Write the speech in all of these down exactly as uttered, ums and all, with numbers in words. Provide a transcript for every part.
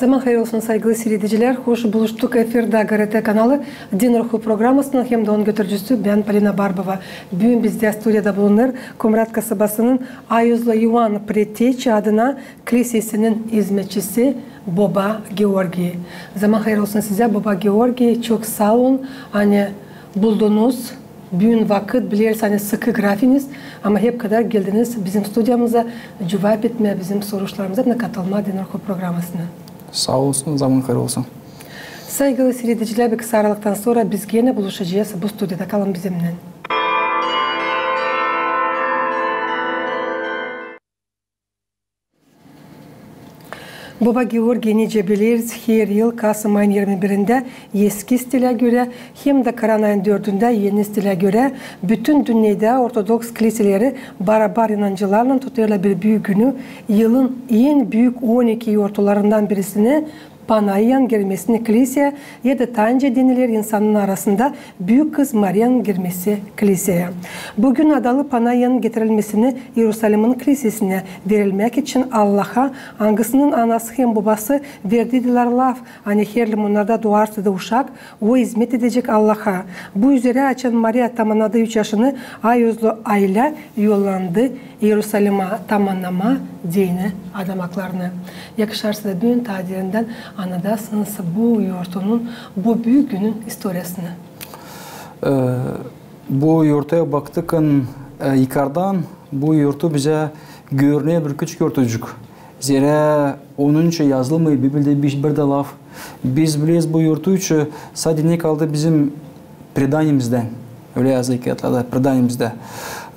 Zaman hayır olsun, saygılı siiredicilär. Hoş buluştuk. Efirdä GRT kanalı, Din Ruhu programasının hem dä onun götürücüsü bän, Polina Barbova. Büün bizdä studiyada bulunêr Komrat kasabasının Ayuzlu İvan Preteçi adına klisesinin izmetçisi Boba Georgii. Zaman hayır olsun sizä, Boba Georgii, çok saa olun, ani buldunuz büün vakıt, bileriz, ani sıkı grafiniz, ama hep kadar geldiniz bizim studiyamıza cuvap etmää bizim soruşlarımıza da katılmaa Din Ruhu programasına. Saa olsun, zaman hayır olsun. Saygılı siiredicilär, bir kısa aralıktan sora biz genä buluşacez bu studiyada. Kalın bizimnän. Boba Georgii, nicä bileriz, her yıl kasım ayın irmi birindä eski stilä görä hem dä karan ayın dördündä eni stilä görä bütün dünnedä ortodoks kliseleri barabar inancılarlan tutêrlar bir büük günü, yılın en büük on iki yortularından birisini, Panaiyanın girmesini kliseya, ya da taa nicä deniler insannarın arasında Büük Kız Mariyanın girmesi kliseya. Büün adalı Panaiyanın getirilmesini İerusalimin klisesinä verilmäk için Allaha, angısının anası hem bobası verdilär laf, ani herliim onnarda duarsa da uşak, o izmet edecek Allaha. Bu üzerä, açan Mariya tamannadı üç yaşını, Ayuzlu aylä yollandı İerusalimä tamannamaa deyni adamaklarını. Yakışarsa da büün taa derindän annadasınız bu yortunun, bu büük günün istoriyasını. E, bu yortuya baktıkkan, e, yukardan, bu yortu bizä görüner bir küçük yortucuk. Zerä onun için yazılmêêr Bibliyada bir, bir dä laf. Biz bileriz bu yortu için, sade ne kaldı bizim predaniyemizdän. Ölä yazılı kiyatlarda, predaniyemizda.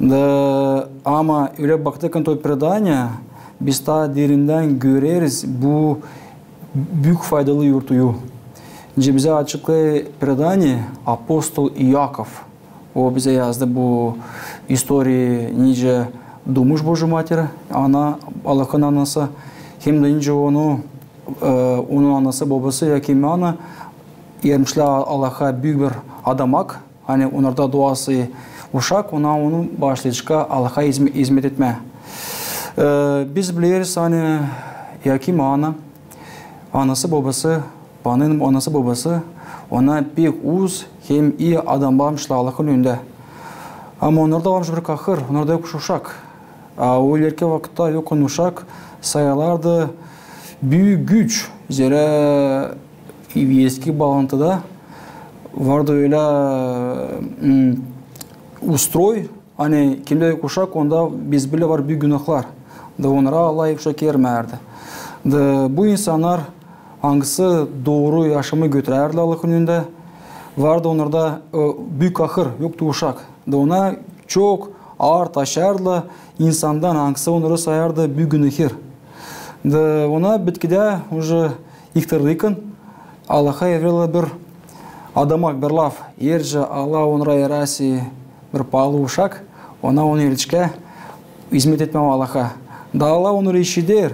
Da, ama ölä baktıkkan to predaniya, biz taa derindän göreriz bu büük faydalı yortuyu. Nicä bizä açıklêêr predaniya, apostol İakov. O bizä yazdı bu istoriyayı, nicä duumuş Boju Mater, ana, Allahın anası, hem dä nicä onu, e, onun anası, bobası, Yakim, ana, ermişlär Allaha büük bir adamak, ani onnarda duarsa uşak, ona onu baaşlayacek Allaha izme-, izmet etmää. E, biz bileriz, ani Yakim, ana, anası, bobası, Pananın anası, bobası, ona pek uuz hem ii adamlarmışlar Allahın önündä. Ama onnarda varmış bir kahır, onnarda yokmuş uşak. A o ilerki vakıtta yok uşak sayarlardı büük güç, zerä eski baalantıda vardı ölä, m, ustroy, ani kimdä yok uşak, onda biz bilä var büük günahlar. Da onnara Allah uşak ermärdi. Da bu insannar, angısı dooru yaşamı götürärdilär Allahın önündä, vardı onnarda, e, büük kahır, yoktu uşak. Da ona çok aar taşıyardılar insandan, angısı onnarı sayardı büük günahêr. Da ona bitkidä, уже yıktırdıkkan, Allaha evreerlär bir adamak, bir laf. Eer nicä Allah onnara erä bir paalı uşak, ona onu erişkä izmet etmää Allaha. Da Allah onnarı işider.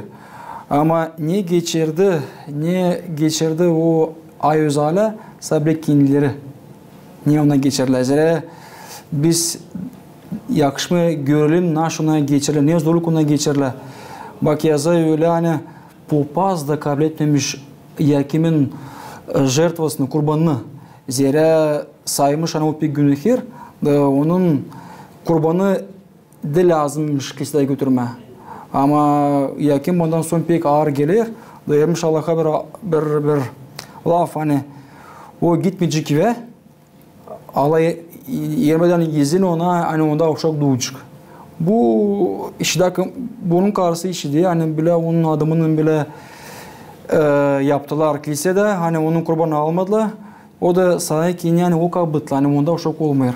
Ama ne geçirdi, ne geçirdi o Ayuz alä, sade kendileri ne ona geçirlär. Zerä biz yakışmêêr görelim, naşey ona geçirlär, ne zorluk ona geçirlär. Bak, yazı ölä, ani popaz da kabletmemiş Yakimin, e, žertvasını, kurbanını. Zerä saymış, ani o pek günahêr, da onun kurbanı da lääzımmış kliseyä götürmää. Ama Yakim ondan sora pek aar geler, da ermiş Allaha bir, bir, bir laf, ani o gitmeyecek evä, Allah ermedän izin ona, ani onda uşak duucek. Bu işidä, bunun karısı işidi, ani bilä onun adamını bilä, e, yaptılar kliseyä, ani onun kurbanını almadılar. O da sanêr ki, ani o kabıtlı, ani onda uşak olmêêr.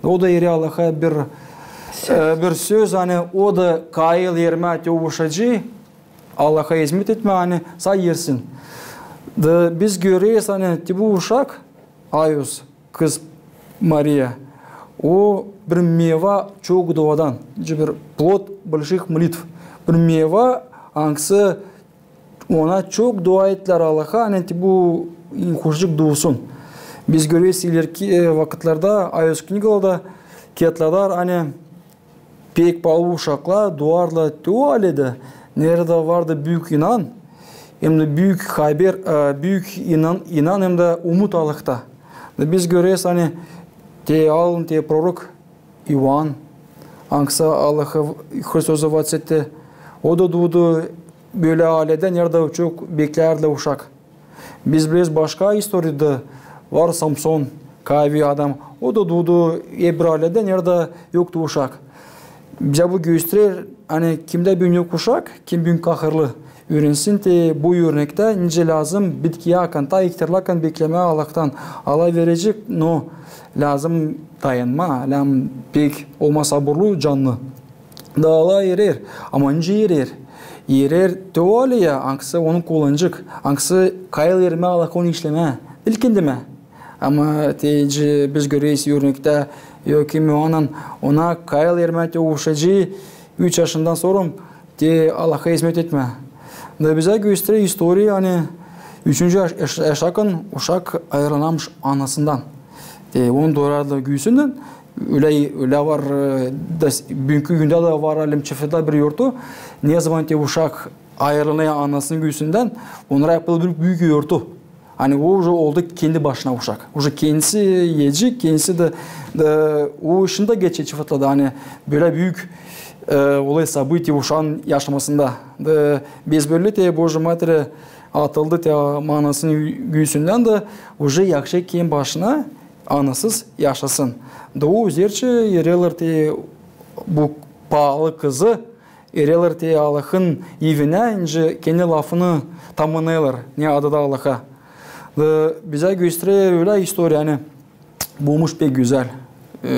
O da erer Allaha bir, e, bir söz, ani o da kayıl ermää te uşacıı, Allaha izmet etmää, ani saa ersin. Da biz göreriz, ani te bu uşak, Ayuz, kız Mariya, o bir meva çok duadan, bir плод больших молитв, bir meva, angısı ona çok dua ettilär Allaha, ani te bu hoşacık duusun. Biz göreriz ileriki, e, vakıtlarda, Ayuz knigalarda, kiyatlarda, ani pek paalı uşaklar duardılar te o aledä, neredä vardı büük inan, hem dä büük haber, e, büük inan, inan hem dä umut Allahta. Da biz göreriz, ani te alın, te prorok İoan, angısı Allahı Hristosu vasetti, o da duudu bölä ayleda, neredä çok beklärdilär uşak. Biz bileriz, başka istoriyada var Samson, kaavi adam. O da duudu bir ayleda, neredä yoktu uşak. Bizä bu gösterer, ani kimdä büün yok uşak, kim büün kahırlı. Üürensin te bu örnektä, nicä lääzım bitkiyäkän, taa ihtärlıykan beklemää Allahtan. Allah verecek, no lääzım dayanmaa, lääzım pek olmaa saburlu, canlı. Da Allah erer. Ama nicä erer? Erer te o aleyä, angısı onu kullanacek, angısı kayıl ermää Allahı onu işlemää. Diil kendimä. Ama te, nicä biz göreriz örnektä, yok, İoannan, ona kayıl ermää te uşacıı üç yaşından sora te Allahı izmet etmää. Da bizä gösterer istoriya, ani üçüncü yaş, yaş, yaşakın uşak ayırınamış anasından. Te onu doyurardılar güüsündän. Ölä, ölä var, e, da s-, büünkü gündä dä var, alem çıfıtla bir yortu. Ne zaman te uşak ayırılêr anasının güüsündän, onnara yapılêr bir büük yortu. Ani o uje oldu kendi başına uşak. Uje kendisi iyecek, kendisi dä, dä o işindä geçer çıfıtladı. Ani bölä büük, e, olay, событие uşaan yaşamasında. Da безбожие te Божьей Матери atıldı te anasının güüsündän da uje yakışêr kendi başına anasız yaşasın. Da o üzerçä ererlär te bu paalı kızı ererlär te Allahın evinä, nicä kendi lafını tamannêêrlar, ne adada Allaha. Da bizä gösterer ölä istoriya, ani bulmuş pek gözäl. E,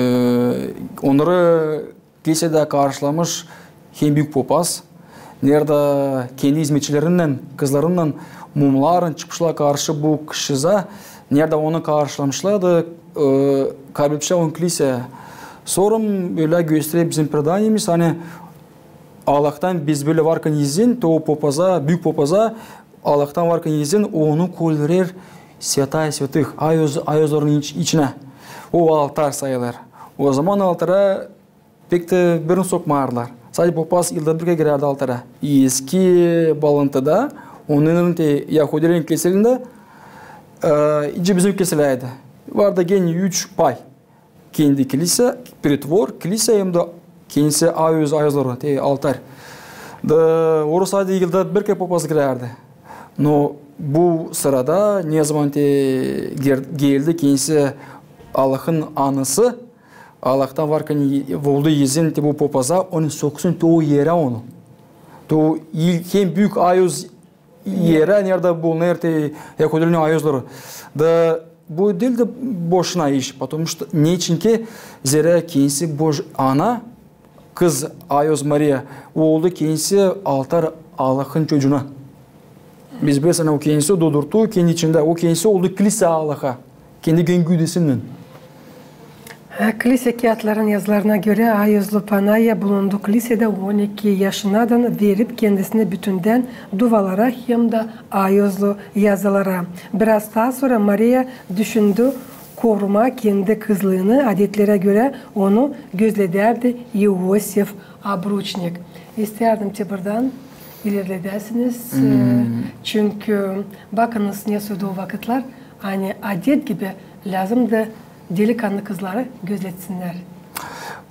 onnarı kilisedä karşılamış hem büük popaz, neredä kendi izmetçilerinnän, kızlarınnan mumlarlan çıkmışlar karşı bu kızçıza, neredä onu karşılamışlar da, e, kabletmişlär onu kilisedä. Sora ölä gösterer bizim predaniyemiz, ani Allahtan безбожие varkan izin, te o popaza, büük popaza, Allahtan varkan izin, onu kolverer Святая святых, ayoz, ayozların iç-, içinä. O altar sayılêr. O zaman altara pek tä birini sokmardılar. Sade popaz yılda bir kerä girärdi altara. Eski baalantıda, onarın te yahudilerin kiliselerindä, e, nicä bizim kiliselerdä. Vardı genä üç pay. Kendi kilise, притвор, kilise hem dä kendisi ayoz, ayozları, te altar. Da orada sade yılda bir kerä popaz girärdi. No bu sırada, ne zaman te gel-, geldi kendisi Allahın anası, Allahtan varkan i-, oldu izin te bu popaza, onu soksun te o erä onu. Te o hem büük ayoz erä, neredä bulunêr te yahudilerin ayozları. Da bu diil dä boşuna iş, потому что, neçinki zerä kendisi Bož-, ana, kız ayoz Mariya, oldu kendisi altar Allahın çocuuna. Biz bileriz, ani o kendisi doyurdu kendi içindä, o kendisi oldu kilise Allaha. Kendi güüdesinnän. Kilise kiyatların yazılarına görä, ayozlu Panayya bulundu kilisedä on iki yaşınnadan verip kendisinä bütündän duvalara hem dä ayozlu yazılara. Biraz taa sora Mariya düşündü korumaa kendi kızlıını, adetlerä görä onu gözledärdi İosif Obruçnik. İsteerdim te buradan ilerledäsiniz, e, çünkü bakınız, ne soydu o vakıtlar, ani adet gibi lääzımdı delikannı kızları gözletsinnär.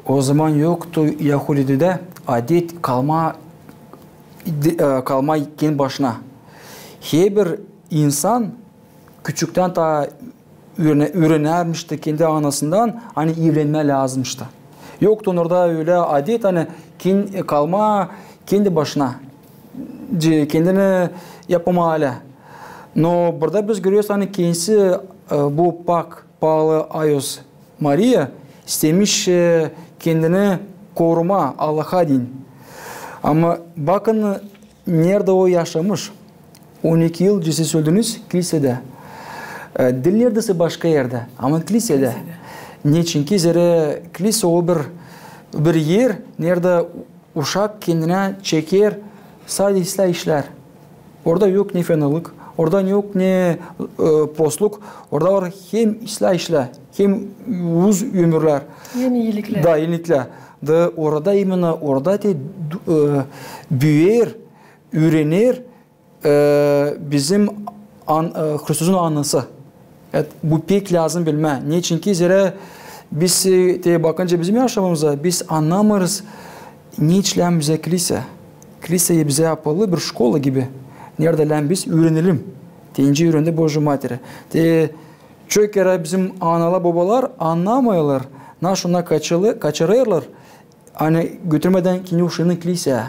O zaman yoktu Yahudiliktä adet kalmaa, de-, e, kalmaa kendi başına. Herbir insan küçüktän taa üürenä-, üürenärmişti kendi anasından, ani evlenmää lääzımmıştı. Yoktu onnarda ölä adet, ani ken-, kalmaa kendi başına, ce-, kendini yapmaa alä. No burada biz göreriz, ani kendisi, e, bu pak paalı ayoz Mariya istemiş, e, kendini korumaa Allaha deyni. Ama bakın, neredä o yaşamış. On iki yıl, nicä siz sölediniz, kilisedä. E, diil neredäsä başka erdä, ama kilisedä. Kilisedä. Neçinki zerä kilise o bir, bir er, neredä uşak kendinä çeker sade islää işlär. Orada yok ne fenalık, orada yok ne, e, posluk, orada var hem islää işlär, hem uz ömürlär. Hem iiliklär. Da, iiliklär. Da orada, именно orada te du-, e, büüyer, üürener, e, bizim an-, e, Hristosun anası. Evet, bu pek lääzım bilmää. Neçinki zerä biz, e, te bakınca bizim yaşamamıza, biz annamêêrız, neçin lääzım bizä klisä. Klisä bizä yapılı bir şkola gibi. Neredä lääzım biz üürenelim. Te nicä üürendi Божья Матерь. Te çok kerä bizim analar, bobalar annamêêrlar, naşey onnar kaçırı-, kaçırêrlar, ani götürmedän kendi uşaanı klisä.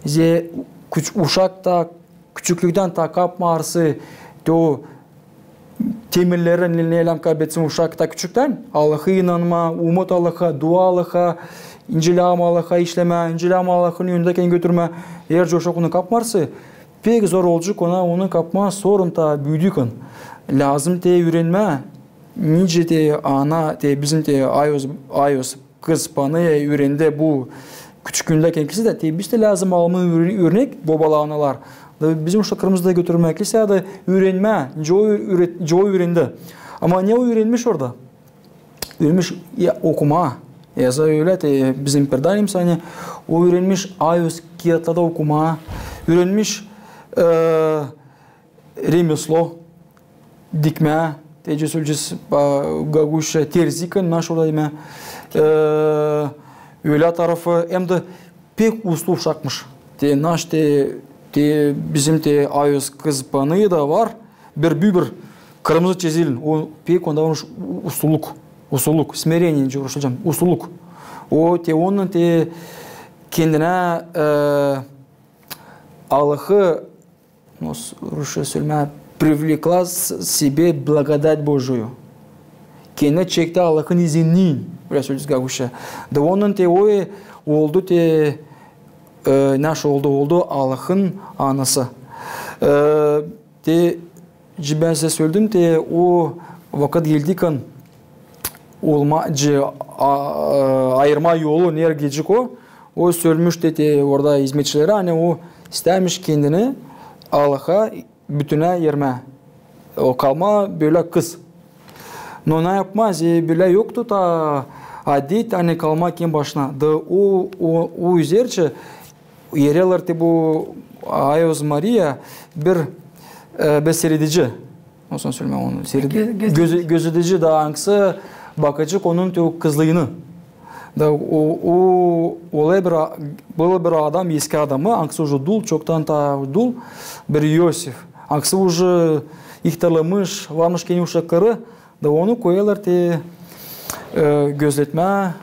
Zerä küç-, uşak ta küçüklükten ta kapmaa arsın, te o temelleri, ne, ne lääzım kapetsin uşak ta küçüktän. Allahı inanmaa, umut Allaha, dua Allaha, incelemaa Allaha, işlemää, incelemaa Allahın önündä kendini götürmää. Eer uşak onu kapmêêr arsın, pek zor olacek ona onu kapmaa, sorun ta büüdükan. Lääzım te üürenmää, nicä te ana, te bizim te Ayos, Ayos kız Panayya üürendi bu küçüklüündä kendisi dä, te biz dä lääzım almaa ür-, örnek, bobalar, analar. Da bizim uşaklarımızı da götürmää klisä da üürenmää, nicä o üüre-, nicä o üürendi. Ama ne o üürenmiş orada? Üürenmiş ya okumaa, yazmaa ölä te bizim predaniyemizdä, ani o üürenmiş Ayos kiyatlarda okumaa, üürenmiş, e, ремесло, dikmää, te sölecez, ba-, gagauzça terzikan, naşey orada demää, e, ölä tarafı, hem dä pek uslu uşakmış. Te naş te, te bizim te Ayos kız Panayya da var, bir büük bir kırmızı çizili, o pek onda varmış u-, usluluk, usluluk, смирение, nicä rusçacam, usluluk. O te onunnan te kendinä, e, Allahı, nos-, rusça sölemää, привлекла с-, себе благодать Божию. Kendinä çekti Allahın izinini, ölä sölecez gagauzça. Da onunnan te o oldu te, e, naşey oldu, oldu Allahın anası. E, te, nicä bän sizä söledim, te o vakıt geldiykan olmaa, nicä, a-, e, ayırmaa yolu, neredä gidecek o, o sölmüş te, te orada hizmetçilerä, ani o istämiş kendini Allaha bütünä ermää. O kalmaa bölä kız. No ne yapmaa, zerä bölä yoktu ta adet, ani kalmaa kendi başına. Da o, o, o üzerçä ererlär te bu Ayos Mariyaya bir, e, bir seredici. Nasıl sölemää onu? Seredi-, Gö-, gözetici. Göze-, gözetici da, angısı bakacek onun te o kızlıını. Da o, o, olêr bir a-, bölä bir adam, eski adamı, angısı uje dul, çoktan ta dul, bir İosif. Angısı uje ihtärlamış, varmış kendi uşakları, da onu koyêrlar te, e, gözletmää,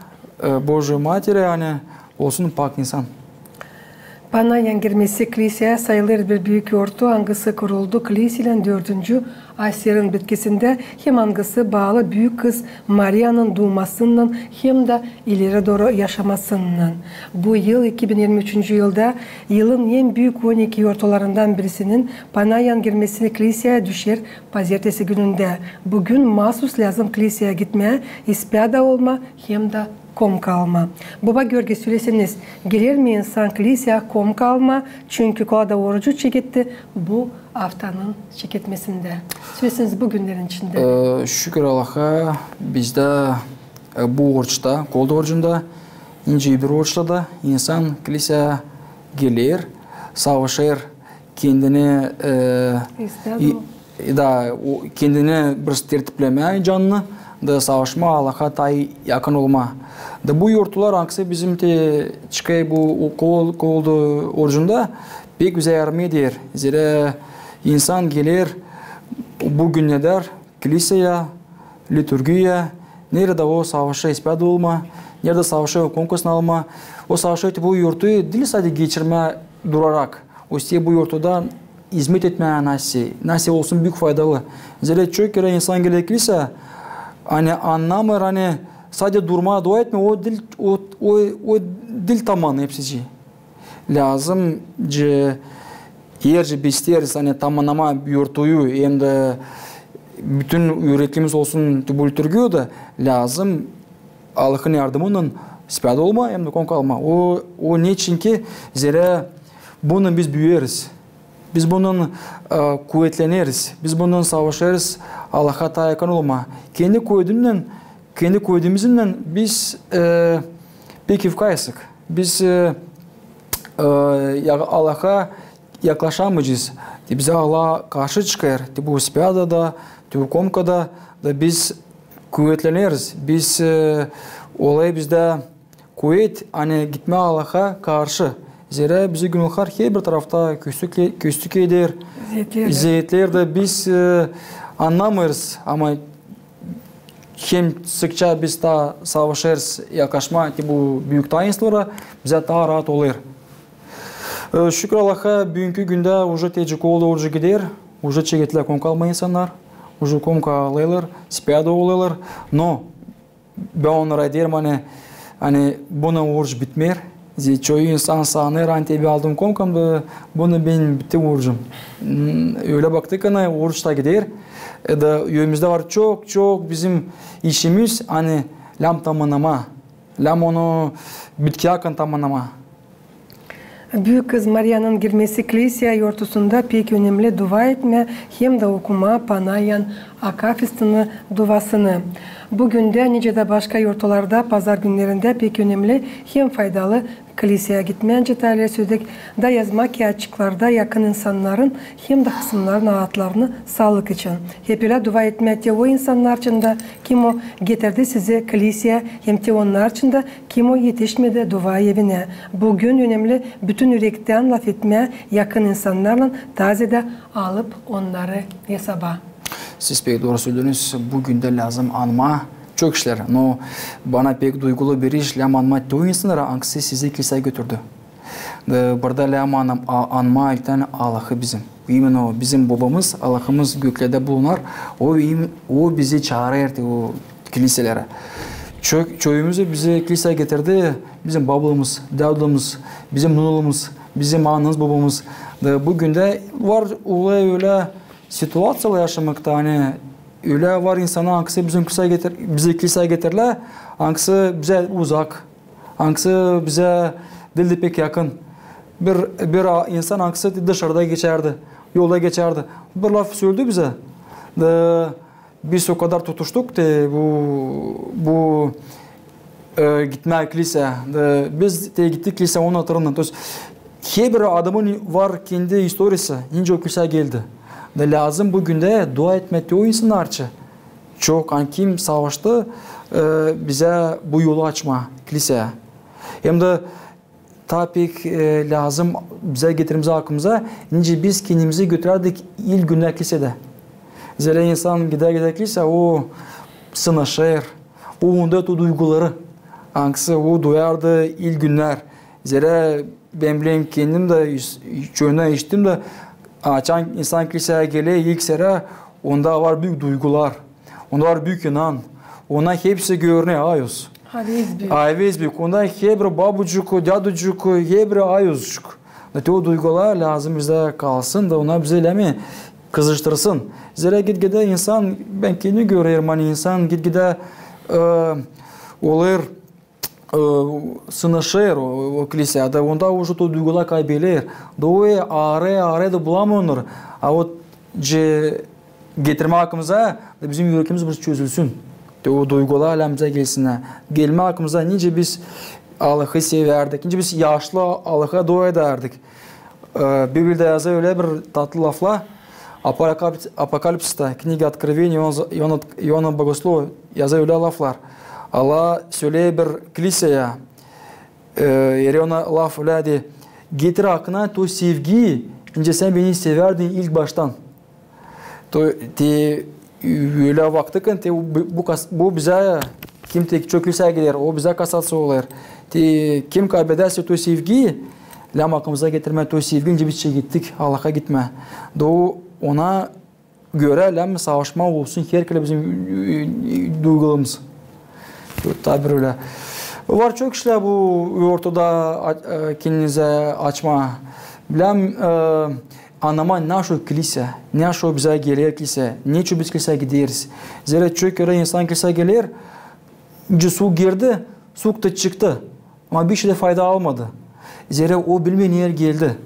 e, Божьей Матери, ani olsun pak insan. Panayanın girmesi kliseyä sayılêr bir büük yortu, angısı kuruldu kliseylän dördüncü asirin bitkisindä, hem angısı baalı Büük Kız Mariyanın duumasınnan hem dä ileri dooru yaşamasınnan. Bu yıl, iki bin irmi üçüncü yılda, yılın en büük on iki yortularından birisinin Panayanın girmesi kliseyä düşer pazertesi günündä. Bu gün maasuz lääzım kliseyä gitmää, ispäädä olmaa hem dä komka almaa. Boba Görgi, sölesäniz, geler mi insan kliseyä komka almaa, çünkü kolada orucu çeketti bu aftanın çeketmesindä? Sölesäniz, bu günnerin içindä. E, şükür Allaha, bizdä, e, bu oruçta, kolada orucunda, nicä bir oruçta da insan kliseyä geler, savaşêr kendini, e, İspäädä i-, ol- e, da, o, kendini biraz tertiplemää canını, da savaşmaa Allaha taa yakın olmaa. Da bu yortular, angısı bizim te çıkêr bu o-, kol-, kolada orucunda, pek bizä yardım eder. Zerä insan geler bu günnedär kliseyä, liturgiya, neredä o savaşêr ispäädä olmaa, neredä savaşêr o komkasını almaa. O savaşêr te bu yortuyu diil sade geçirmää durarak, o isteer bu yortuda izmet etmää, nasıl, nasıl olsun büük faydalı. Zerä çok kerä insan geler kliseyä, ani annamêêr, ani sade durmaa, dua etmää, o diil, o, o, o diil taman hepsicii. Lääzım, ce, eer ce biz isteeriz, ani tamamnamaa yortuyu, hem dä bütün üüretilimiz olsun te bu liturgiyada, lääzım Allahın yardımınnan ispäädä olmaa hem dä komka almaa. O, o neçinki, zerä bununnan biz büüyeriz. Biz bununnan, e, kuvetleneriz. Biz bununnan savaşêrız Allaha taa yakın olmaa. Kendi kuvedimnän, kendi kuvedimizinnän biz, e, pek efkaysak. Biz, e, e, ya-, Allaha yaklaşamayacez. Te bizä Allah karşı çıkêr, te bu Spiyadada, te bu Komkada, da biz kuvetleneriz, biz, e, olêr bizdä kuvet, ani gitmää Allaha karşı. Zerä bizi günahkar herbir tarafta köstük, köstük eder, eziyetleer, da biz, e, annamêêrız, ama hem sıkça biz taa savaşêrız yakaşmaa te bu büük tainstvolara, bizä taa raat olêr. E, şükür Allaha, büünkü gündä uje te Çikoolda oruç gider, uje çeketlär Komka almaa insannar, uje Komka alêrlar, Spiyada olêrlar. No bän onnara deerim, ani, ani bununnan oruç bitmeer. Zerä çoyu insan sanêr, ani te bän aldım Komka, da bununnan benim bitti orucum. Hmm, ölä baktık, ani oruç taa gider. E, da evimizdä var çok-çok bizim işimiz, ani lääm tamannama, lääm onu bitkiyäkän tamannama. Büük kız Mariyanın girmesi kliseya yortusunda pek önemli dua etmää hem dä okumaa Panayan Akafistini duvasını. Bu gündä nicä dä başka yortularda pazar günnerindä pek önemli hem faydalı kliseya gitmää, nicä taa ileri söledik, da yazmaa kiyatçıklarda yakın insannarın hem dä hısımnarın aatlarını saalık için. Hep ölä dua etmää te o insannar için dä, kim o getirdi sizi kliseya, hem te onnar için dä, kim o etişmedi dua evinä. Bu gün önemli bütün ürektän lafetmää yakın insannarlan, tazedä alıp onnarı esaba. Siz pek dooru sölediniz, bu gündä lääzım anmaa çok işlär. No bana pek duygulu bir iş, lääm anmaa te o insannarı, angısı sizi kliseya götürdü. Da burada lääm anmaa, a-, anmaa ilktän Allahı bizim. İmенно o bizim Bobamız, Allahımız göklerdä bulunêr. O, im-, o bizi çaarêr te o kliselerä. Ço-, çoyumuzı bizi kliseya getirdi bizim babalarımız, dädularımız, bizim nunalarımız, bizim anamız, bobamız. Da bu gündä var, olêr ölä situaţiyalar yaşamakta, ani ölä var insannar, angısı bizim kliseya getir-, bizi kliseya getirilär, angısı bizä uzak, angısı bizä diil dä pek yakın. Bir, bir a-, insan, angısı dışarıda geçärdi, yolda geçärdi, bir laf söledi bizä. Da biz o kadar tutuştuk te bu, bu, e, gitmää kliseya. Da biz te gittik kliseya onun hatırına. То есть herbir adamın var kendi istoriyası, nicä o kliseya geldi. Da lääzım bu gündä dua etmää te o insannar için, çok, ani kim savaştı, e, bizä bu yolu açmaa, kliseya. Hem dä taa pek, e, lääzım bizä getirmemiz aklımıza, nicä biz kendimizi götürärdik ilk günnär klisedä. Zerä insan gidär-gidär kliseya, o sınaşêr, o unudêr o duyguları, angısı o duyardı ilk günnär. Zerä bän bilerim, kendim dä is-, çoyundan işittim dä, açan insan kliseya geler ilk serä, onda var büük duygular, onda var büük inan, ona hepsi görüner, ayoz. Avezbük. Avezbük. Onda herbir babucuk, däducuk, herbir ayozcuk. Da te o duygular lääzım bizdä kalsın da ona bizi läämi kızıştırsın. Zerä git-gidä insan, bän kendim görerim, ani insan git-gidä, e, olêr, e, sınaşêr o, o kliseya, da onda uje o duygular kaybeder. Da o, e, arêêr, arêêr da bulamêêr onnarı. A o ce-, getirmää aklımıza, da bizim ürekimiz bir çözülsün. Te o duygular lääm bizä gelsinnär. Gelmää aklımıza, nicä biz Allahı sevärdik, nicä biz yaşlı Allaha dua edärdik. E, Bibliyada yazêr ölä bir tatlı laflar. Apokalipsista, kniga Откровения, İoanna, İoanna, İoanna Bogoslov yazêr ölä laflar. Allah söleer bir kliseya, e, eer ona laf ölä deer: getir aklına to sevgiyi, nicä sän beni sevärdin ilk baştan. To, te, ölä baktıkkan, te bu, bu kas-, bu bizä, kim te çok kliseya gider, o bizä kasaţiya olêr. Te kim kaybedärsä to sevgiyi, lääm aklımıza getirmää to sevgiyi, nicä biz çekettik Allaha gitmää. Da o, ona görä lääm savaşma olsun herkerä bizim, ü, ü, duygularımız. Taa bir ölä. Var çok işlär bu ortada, a-, e, kendinizä açmaa. Lääm, e, annamaa, ne o kliseya, ne o bizä geler kliseya, neçin biz kliseya gideriz. Zerä çok kerä insan kliseya geler, nicä suuk girdi, suuk ta çıktı. Ama bişey dä fayda almadı. Zerä o bilmeer, nereyi geldi.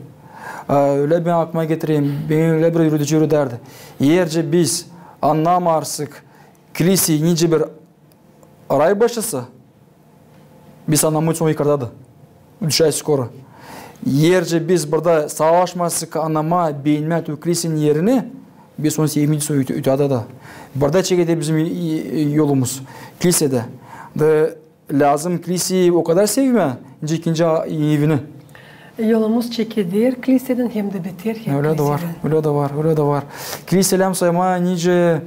A, ölä bän aklıma getireyim, beni ölä bir üüredicim üüredärdi. Eer dä biz annamarsak kliseyi nicä bir ray başçası, biz annamayız, o yukardadır. Düşäysiz kora. Eer biz burada savaşmasak annamaa, beenmää o kilisenin erini, biz onu sevmeyecez o öt-, ötedä dä. Burada çeker bizim, e, e, yolumuz, kilisedä. Da lääzım kiliseyi o kadar sevmää, nicä kendi evini. Yolumuz çeker kiliseden hem dä beter, hem kiliseden. Ölä dä var, ölä dä var, ölä dä var. Kiliseyi lääzım saymaa nicä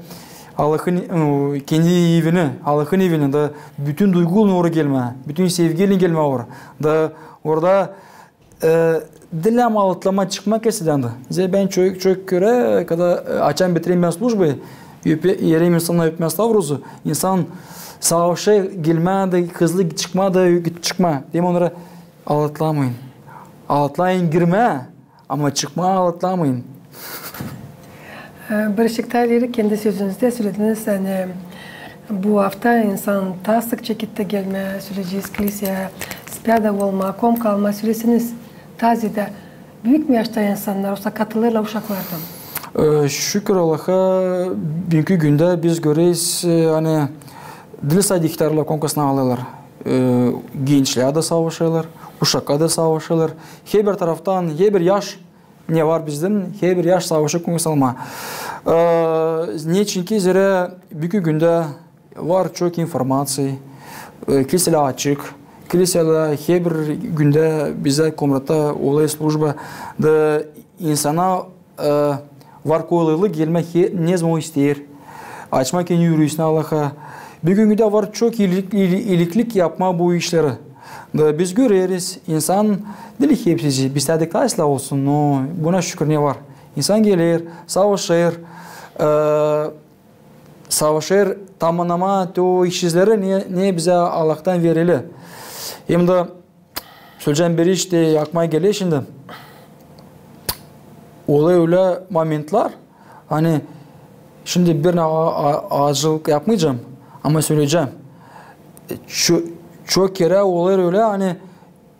Allahın, e, kendi evini, Allahın evini, da bütün duygularlan oraya gelmää, bütün sevgiylän gelmää oraya. Da orada e, diil lääzım aldatlamaa, çıkmaa kilisedän dä. Zerä bän çok, çok kerä, kada, e, açan bitirerim bän slujbayı, öpe-, ererim insana öpmää Stavrozu, insan savaşêr gelmää dä, hızlı çıkmaa da, gidip çıkmaa. Deerim onnara: aldatlamayın. Aldatlayın girmää, ama çıkmaa aldatlamayın. E, bir şıkta ileri kendi sözünüzdä sölediniz, ani bu afta insan taa sık çekettä gelmää, söleyecez, kiliseya, späädä olmaa, komka almaa, söleseniz, taa zeedä büük mü yaşta insannar, osa katılêrlar uşaklardan? E, şükür Allaha, büünkü gündä biz göreriz, e, ani diil sade ihtärlar komkasına alêrlar. E, gençlär dä savaşêrlar, uşaklar da savaşêrlar. Herbir taraftan, herbir yaş ne var bizdän, herbir yaş savaşêr komkasına almaa. E, neçinki zerä büünkü gündä var çok informaţiya, e, kiliselär açık, kiliselär herbir gündä bizä Komratta olêr slujba, da insana, e, var kolaylık gelmää, he-, ne zaman o isteer, açmaa kendi ürüüsünü Allaha. Büünkü gündä var çok iilik, iili-, iiliklik yapmaa bu işleri. Da biz göreriz, insan diil hepsicii, biz istädük taa islää olsun, no buna şükür ne var. İnsan geler, savaşêr, e, savaşêr tamannamaa te o işsizleri, ne, ne bizä Allahtan verili. Hem dä söleyecäm bir iş te aklıma geler şindi. Olêr ölä momentlär, ani şindi bir a-, a-, acılık yapmayacam, ama söleyecäm. Ço-, çok kerä olêr ölä, ani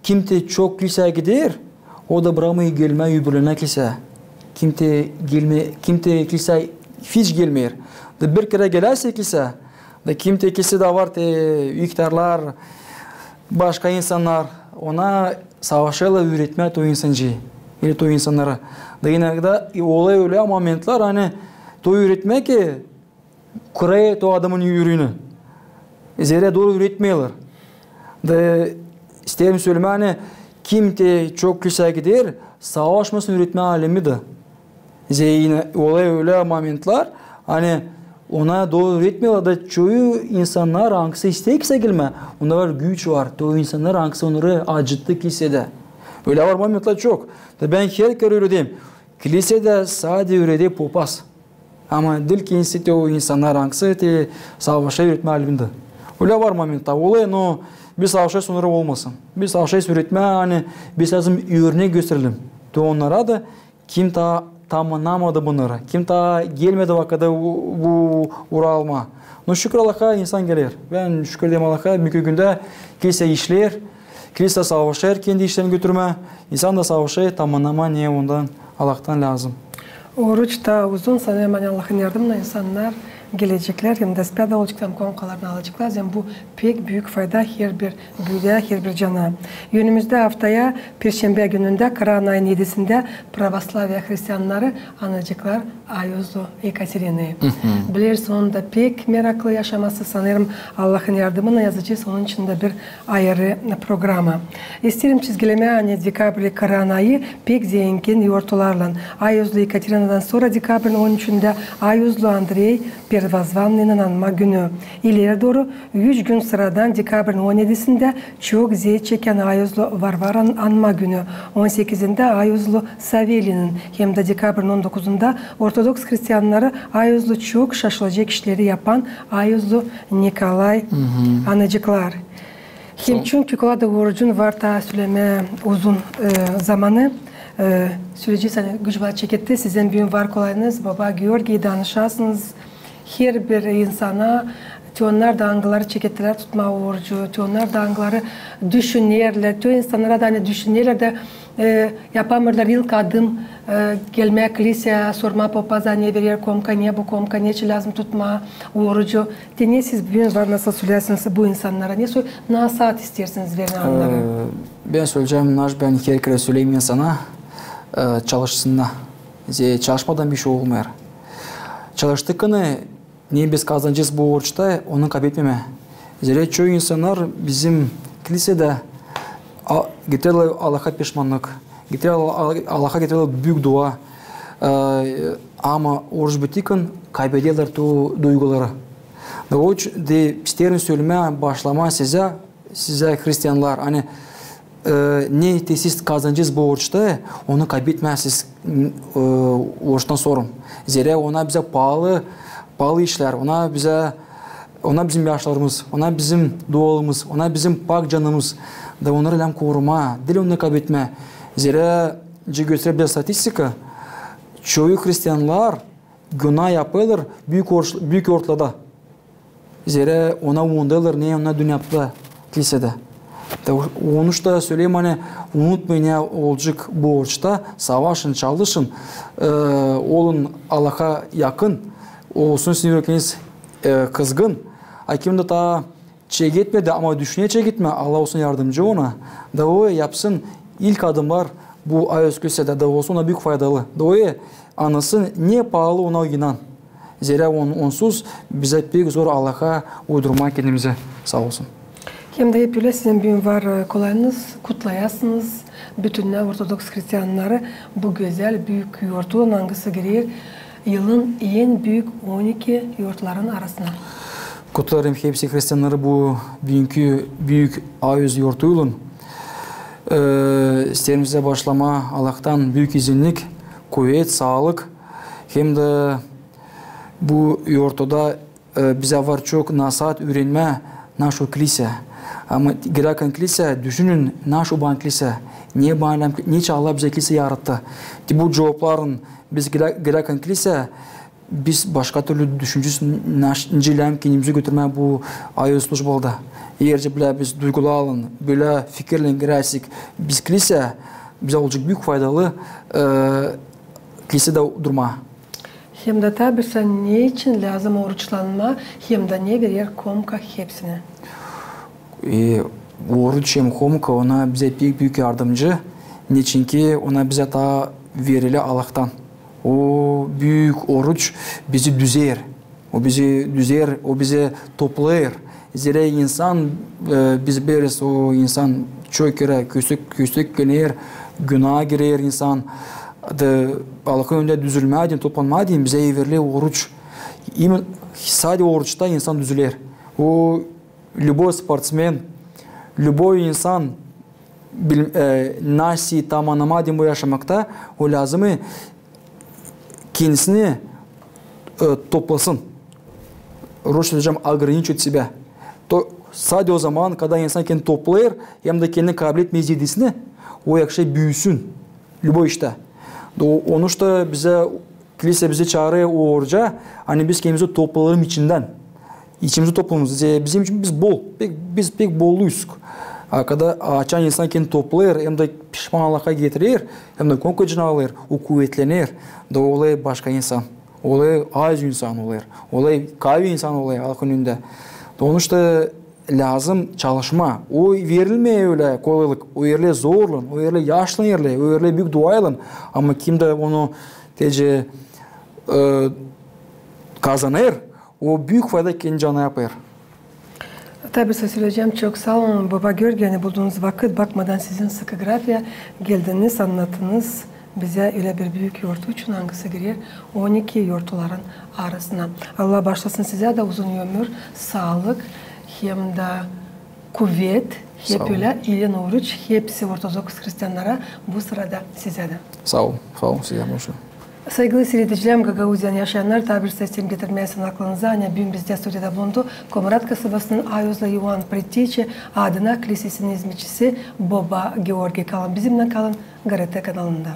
kim te çok kiliseya gider, o da brakmêêr gelmää öbürünä kiliseya. Kim te gelme-, kim te kiliseya hiç gelmeer. Da bir kerä gelärsä kiliseya, da kim te kilisedä var te ihtärlar, başka insannar, ona savaşêrlar üüretmää te o insanı, ili te o insannarı. Da inogda olêr ölä momentlär, ani te üüretmää ki kırêr te o adamın ürüünü. Zerä dooru üüretmeerlär. Da isteerim sölemää, ani kim te çok kiliseya gider, savaşmasın üüretmää alemi dä. Zerä olêr ölä momentlär, ani ona dooru üüretmeerlär da çoyu insannar, angısı isteer kiliseya gelmää, onda var güç var, te o insannar, angısı onnarı acıttı kilisedä. Ölä var momentlär çok. Da bän her kerä üürederim. Kilisedä sade üüreder popaz. Ama diil ki insan, te o insannar, angısı te savaşêr üüretmää alemindä. Ölä var momentlär, olêr, no biz savaşêrız onnarı olmasın. Biz savaşêrız üüretmää, ani biz lääzım örnek gösterelim te onnara da, kim taa tamannamadı bunnarı, kim taa gelmedi vakıdı bu, bu uura almaa. No şükür Allaha, insan geler. Bän şükür ederim Allaha, büünkü gündä kilsä işleer, kilsä savaşêr kendi işlerini götürmää, insan da savaşêr tamannamaa, ne ondan Allahtan lääzım. Oruç taa uzun, sanêrım, ani Allahın yardımınnan insannar geleceklär hem dä späädä olaceklar, komkalarını alaceklar. Hem bu pek büük fayda herbir büüdää, herbir cana. Önümüzdä aftaya, perşembä günündä, kıran ayın edisindä, pravoslaviya hristiannarı anaceklar Ayuzlu Ekaterinayı. Bilersin, onun da pek meraklı yaşaması, sanêrım, Allahın yardımınnan yazacez onun için dä bir ayırı programa. İsteerim çizgilemää, ani dekabrli kıran ayı pek zengin yortularlan. Ayuzlu Ekaterinadan sora dekabrın on üçündä Ayuzlu Andrey Pervozvannıynın anma günü. İleri dooru üç gün sıradan dekabrın on edisindä çok zevk çekän Ayuzlu Varvaranın anma günü, on sekizindä Ayuzlu Saveliynin hem dä dekabrın on dokuzunda ortodoks hristiannarı Ayuzlu çok şaşılacek işleri yapan Ayuzlu Nikolay anaceklar. Hem çünkü kolay da orucun var taa sölemää uzun, e, zamanı, e, söleyecez, ani güç var çekettää, sizin büün var kolayınız, baba Georgiy, danışasınız herbir insana, te onnar da angıları çekettälär tutmaa orucu, te onnar da angıları düşünerlär, te o insannara da, ani düşünerlär dä, E, yapamêêrlar ilk adım, e, gelmää kliseya, sormaa popaza, ne verer komka, ne bu komka, neçin lääzım tutmaa orucu. Te ne siz büün var nasıl söleyäsiniz bu insannara, ne so-, nasaat isteersiniz vermää onnara? E, bän söleyecäm, naş bän herkerä söleyim insana, e, çalışsınnar. Zerä çalışmadan bişey olmêêr. Çalıştıkkan ne biz kazanacez bu oruçta, onu kaybetmemää. Zerä çoyu insannar bizim klisedä a-, getirerlär Allaha pişmannık, getirerlär Alla-, Allaha getirerlär büük dua, e, ama oruç bittikkan kaybederlär tu duyguları. Da o iç-, de isteerim sölemää, başlamaa sizä, sizä hristiannar, ani, e, ne te siz kazanacez bu oruçta, onu kaybetmää siz, e, oruçtan sora. Zerä onnar bizä paalı, paalı işlär, onnar bizä, onnar bizim yaşlarımız, onnar bizim dualarımız, onnar bizim pak canımız. Da onnarı lääzım korumaa, diil onnarı kaybetmää. Zerä, gösterer bizä statistika, çoyu hristiannar günaa yapêrlar büük oruç-, büük yortularda. Zerä ona unudêrlar, ne onnar düün yaptılar klisedä. Da o-, onu şta söleerim, ani unutmayın, ne olacek bu oruçta, savaşın, çalışın, e, olun Allaha yakın, olsun sizin ürekleriniz, e, kızgın. A kim dä taa çeketmedi, ama düşüner çeketmää, Allah olsun yardımcı ona. Da o yapsın ilk adımnar bu ayoz klisedä, da olsun ona büük faydalı. Da o annasın, ne paalı ona inan. Zerä on-, onsuz bizä pek zor Allaha uydurmaa kendimizi. Saa olsun. Hem dä hep ölä sizin büün var, e, kolayınız, kutlayasınız bütünnä ortodoks hristiannarı bu gözäl büük yortuylan, angısı girer yılın en büük on iki yortuların arasına. Kutlarım hepsi hristiannarı bu büünkü büük ayoz yortuylan. E, isteerim sizä başlamaa Allahtan büük izinnik, kuvet, saalık, hem dä bu yortuda, e, bizä var çok nasaat üürenmää naşu kliseya. Ama girärkän kliseya, düşünün, naşu baan kliseya, ne baan lääzım, neçin Allah bizä kliseyi yarattı. Te bu cuvapların biz girä-, girärkän kliseya, biz başka türlü düşünecez, naş-, nicä lääzım kendimizi götürmää bu ayoz službalarda. Eer dä bölä biz duygularlan, bölä fikirlän girärsek biz kliseya, bizä olacek büük faydalı, e, klisedä durmaa. Hem dä tabirsa, neçin lääzım oruçlanmaa, hem dä ne verer komka hepsinä? E, oruç hem komka, ona bizä pek büük yardımcı, neçinki ona bizä taa verilä Allahtan. O büük oruç bizi düzer. O bizi düzer, o bizi toplêêr. Zerä insan, e, biz bileriz, o insan çok kerä köstek, köstek geler, günaa girer insan. Da Allahın önündä düzülmää deyni, toplanmaa deyni bizä verilä oruç. İmän sade oruçta insan düzüler. O любой спортсмен, любой insan bil-, e, nasıl tam annamaa deyni bu yaşamakta, o lääzım kendisini, e, toplasın. Rusça sölecäm, ограничить себя. To, sade o zaman, kada insan kendini toplêêr, hem dä kendini kabletmeer ziyädesini, o yakışa büüsün любой iştä. Da o-, onu şta bizä, kliseya bizi çaarêr oruca, ani biz kendimizi toplalalım içindän. İçimizi toplamamız, e, bizim için biz bol, pek, biz pek bolluyuz. A kada, açan insan kendini toplêêr, hem dä pişmanlığa getirer, hem dä komka canı alêr, o kuvetlener, da olêr başka insan. Olêr az insan olêr, olêr kavi insan olêr Allahın önündä. Da onu şta lääzım çalışmaa. O verilmeer ölä kolaylık, o verilä zorlan, o verilä yaşlan erlän, o verilä büük duaylan. Ama kim dä onu tecä, e, kazanêr, o büük fayda kendi canına yapêr. Tabii, söz sölecäm, çok saa olun, boba Georgiy, ani buldunuz vakıt, bakmadan sizin sıkı grafiä, geldiniz, annattınız bizä ölä bir büük yortu için, angısı girer on iki yortuların arasına. Allah baaşlasın sizä dä uzun ömür, saalık hem dä kuvet, hep ölä iilän oruç hepsi ortodoks hristiannara bu sırada, sizä dä. Saa olun, saa olun sizä dä. Saygılı siiredicilerim, Gagauziyanın yaşayannar, taa bir sesimi getirmää sizin aklınıza, ani büün bizdä studiyada bulundu Komrat kasabasının ayozlu İoan Prettiçi adına klisesinin izmetçisi boba Georgiy. Kalın bizimnän, kalın GRT kanalında.